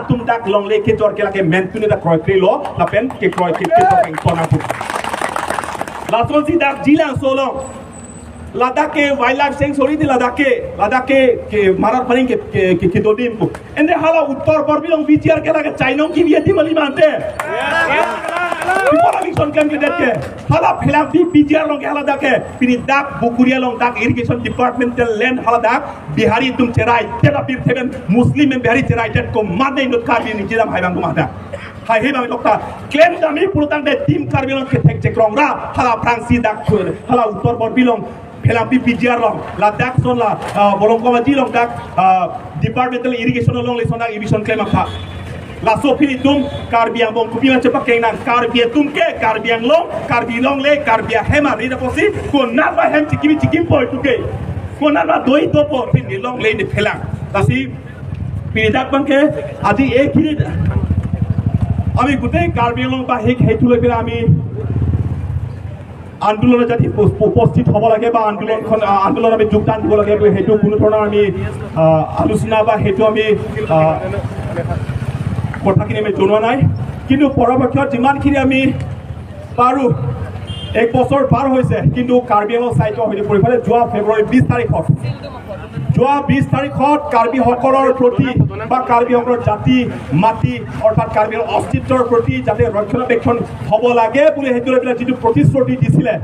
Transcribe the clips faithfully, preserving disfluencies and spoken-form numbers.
Tum dak longle kejor ke lake mentune dak kroikre lo, lapen kekroi ke kejor peng tonang pu. Lasonsi dak Jilangso along, ladak ke wildlife sanctuary di ladak ke, ladak ke, ke marat paring ke, ke, ke, kedo adim pu. Ante hala Uttar Borbil along B T R ke lake chainong kebi adim kali ma ante. People alike ason klemkledet ke. Hala Phelangpi B T R along ke hala dak ke. Pini dak Bokoria along dak irrigation departmental land hala dak Bihari atum cherai, tet apirthe pen Muslim pen Bihari cherai, tet komatne inut Karbi ni kedam hai abang komat ta. Hai he abang dokta. Klem dam-i pulotangte Team Karbi Anglong kethek chekrong ra, hala aphrangsi dak, hala Uttar Borbil along, Phelangpi B T R along, ladak ason la, ah, Bolongkomaji along dak, ah, departmental irrigation along le ason dak eviction klem apha. Laso aphi itum Karbi angbong kopima chepakeng nang, Karbi atum ke, Karbi Anglong, Karbi longle, Karbi ahem ari apotsi, konat ba hem chikim chikim po itum ke. Konat ba doi dopo, pini longle ni phelang. Lasi, pini dak abang ke, আজি এইখিনিত আমি গোটেই কাৰ্বি আংলং বা সেই সেইটো লৈ পেলাই আমি আন্দোলনত যদি উপ-, উপস্থিত হ'ব লাগে বা আন্দোলনখন, আ, আন্দোলনত আমি যোগদান দিব লাগে বুলি সেইটো কোনো ধৰণৰ আমি, আ, আলোচনা বা সেইটো আমি, আ, কথাখিনি আমি জনোৱা নাই। কিন্তু পৰৱৰ্তীত যিমানখিনি আমি পাৰোঁ, এক বছৰ পাৰ হৈছে, কিন্তু কাৰ্বি আংলং স্বায়ত্ত সমিতি পৰিষদে যোৱা ফেব্ৰুৱাৰী বিশ তাৰিখত, যোৱা বিশ তাৰিখত কাৰ্বিসকলৰ প্ৰতি বা কাৰ্বিসকলৰ জাতি, মাটি, অৰ্থাৎ কাৰ্বিৰ অস্তিত্বৰ প্ৰতি যাতে ৰক্ষণাবেক্ষণ হ'ব লাগে বুলি সেইটো লৈ পেলাই যিটো প্ৰতিশ্ৰুতি দিছিলে,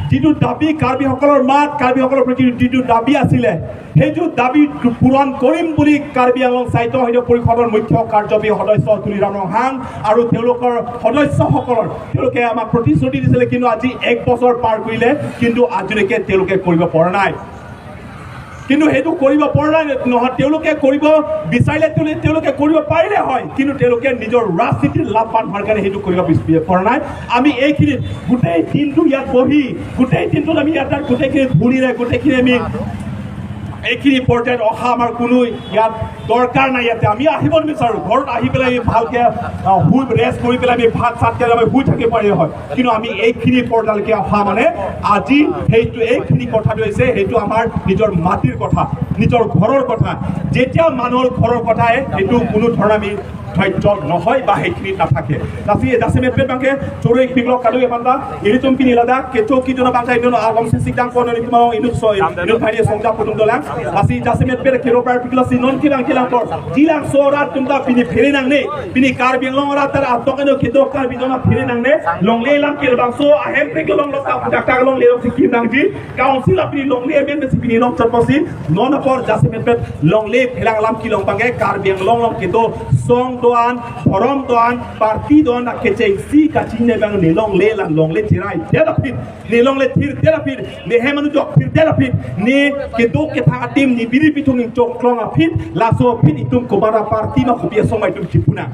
যিটো দাবী, কাৰ্বিসকলৰ মাত, কাৰ্বিসকলৰ প্ৰতি যিটো দাবী আছিলে, সেইটো দাবী পূৰণ কৰিম বুলি কাৰ্বি আংলং স্বায়ত্ত সমিতি পৰিষদৰ মুখ্য কাৰ্যবাহী সদস্য তুলিৰাম ৰংহাং আৰু তেওঁলোকৰ সদস্যসকলৰ, তেওঁলোকে আমাক প্ৰতিশ্ৰুতি দিছিলে, কিন্তু আজি এক বছৰ পাৰ কৰিলে, কিন্তু আজিলৈকে তেওঁলোকে কৰিব পৰা নাই। কিন্তু সেইটো কৰিব পৰা নাই নহয়, তেওঁলোকে কৰিব বিচাৰিলে তেওঁলোকে, তেওঁলোকে কৰিব পাৰিলে হয়, কিন্তু তেওঁলোকে নিজৰ ৰাজনীতিৰ লাভৱান হোৱাৰ কাৰণে সেইটো কৰিব বিচ-, পৰা নাই। আমি এইখিনিত গোটেই দিনটো ইয়াত বহি, গোটেই দিনটোত আমি ইয়াত তাত গোটেইখিনি ঘূৰিলে, গোটেইখিনি আমি এইখিনি পৰ্যায়ত অহা আমাৰ কোনো ইয়াত দৰকাৰ নাই। ইয়াতে আমি আহিব নিবিচাৰোঁ, ঘৰত আহি পেলাই আমি ভালকে, আহ, শুই ৰেষ্ট কৰি পেলাই আমি ভাত চাত খাই আমি শুই থাকিব পাৰিলে হয়। কিন্তু আমি এইখিনি পৰ্যায়লৈকে অহা মানে আজি সেইটো এইখিনি কথাটো হৈছে, সেইটো আমাৰ নিজৰ মাটিৰ কথা, নিজৰ ঘৰৰ কথা। যেতিয়া মানুহৰ ঘৰৰ কথা আহে, সেইটো কোনো ধৰণে আমি ধৈৰ্য নহয় বা সেইখিনি নাথাকে। Lasi jasemet pet abang ke choro-ik piklok kado ya manda, ilitum pini ladak kecho kitu na bangsa inut along sisik dang kono ni tumang inut soi, inut bhai ni songja putung dolang. Lasi jasemet pet kero par piklok si non kilang kilang por. Jilangso arat atum ta pini phere nangne, pini Karbi Anglong arat ta atok eno kedo Karbi atum ta phere nangne, longle alam kelabangso, ahem pek longlok ta, dak dak longle lok si kim nangji, council apini longle amen si pini long chot apotsi, non apor jasemet pet longle phelang alam kelong abang ke Karbi Anglong along kedo song do-an, dhorom do-an, party do-an, na kechengsi kachini abang ne longle lang longle cherai, dia dapit, ne longle thir, dia dapit, ne hem anu jok thir, dia dapit, ne kedo kethak adim, ne biri pithung ingchok klong aphi, laso aphi itum komat aparty ma kopi asong ma itum chipu nang.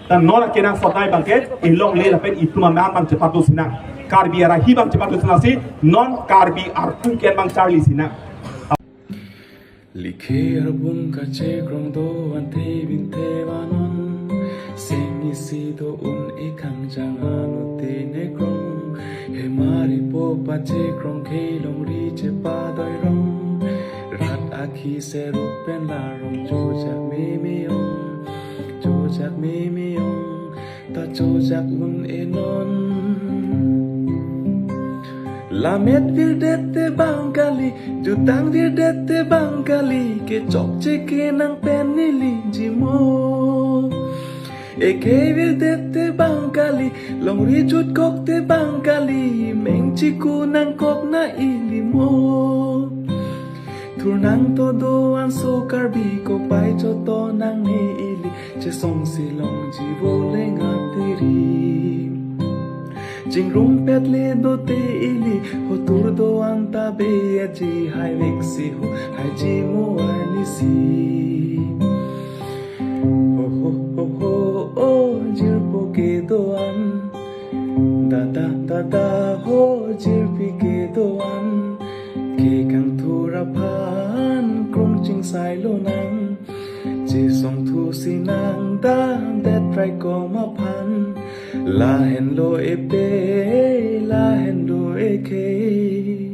Ta non akenangsot abang ke, e longle lapen itum amang abang chepatu sinang. Karbi arahi abang chepatu sinang si, non Karbi arpu ke-en abang charli sinang. Likhe arbung kachekrong do-an thebin thevanon. Seng isi do un-e kangjang anu te ne krong. Hemari po pachekrong kelongri chepadoi rong. Rat akhi seruk pen larong chojak meme ong. Chojak meme ong. Ta chojak un-e non. Lammet virdet te bang kali, jutang virdet te bang kali, kechokche kenang pen neli jimo. Ekhei virdet te bang kali, longri jutkok te bang kali, mengchiku nangkok na ili mo. Thurnang to do-an so Karbi kopai choto nang ne ili, chesong si longji vo lenga tiri. Chingrum pet le do te ili, hotur do-an ta be aji, hai vek si hu, hai jimo arni si. Ho, ho, ho, ho, o, jirpo kedo-an. Dada, dada, ho, jirpi kedo-an. Ke kangthur aphan, krung chingsai lonang. Chesong thu sinang, da, det rai kom aphan. Lahenlo epe, lahenlo ekhei.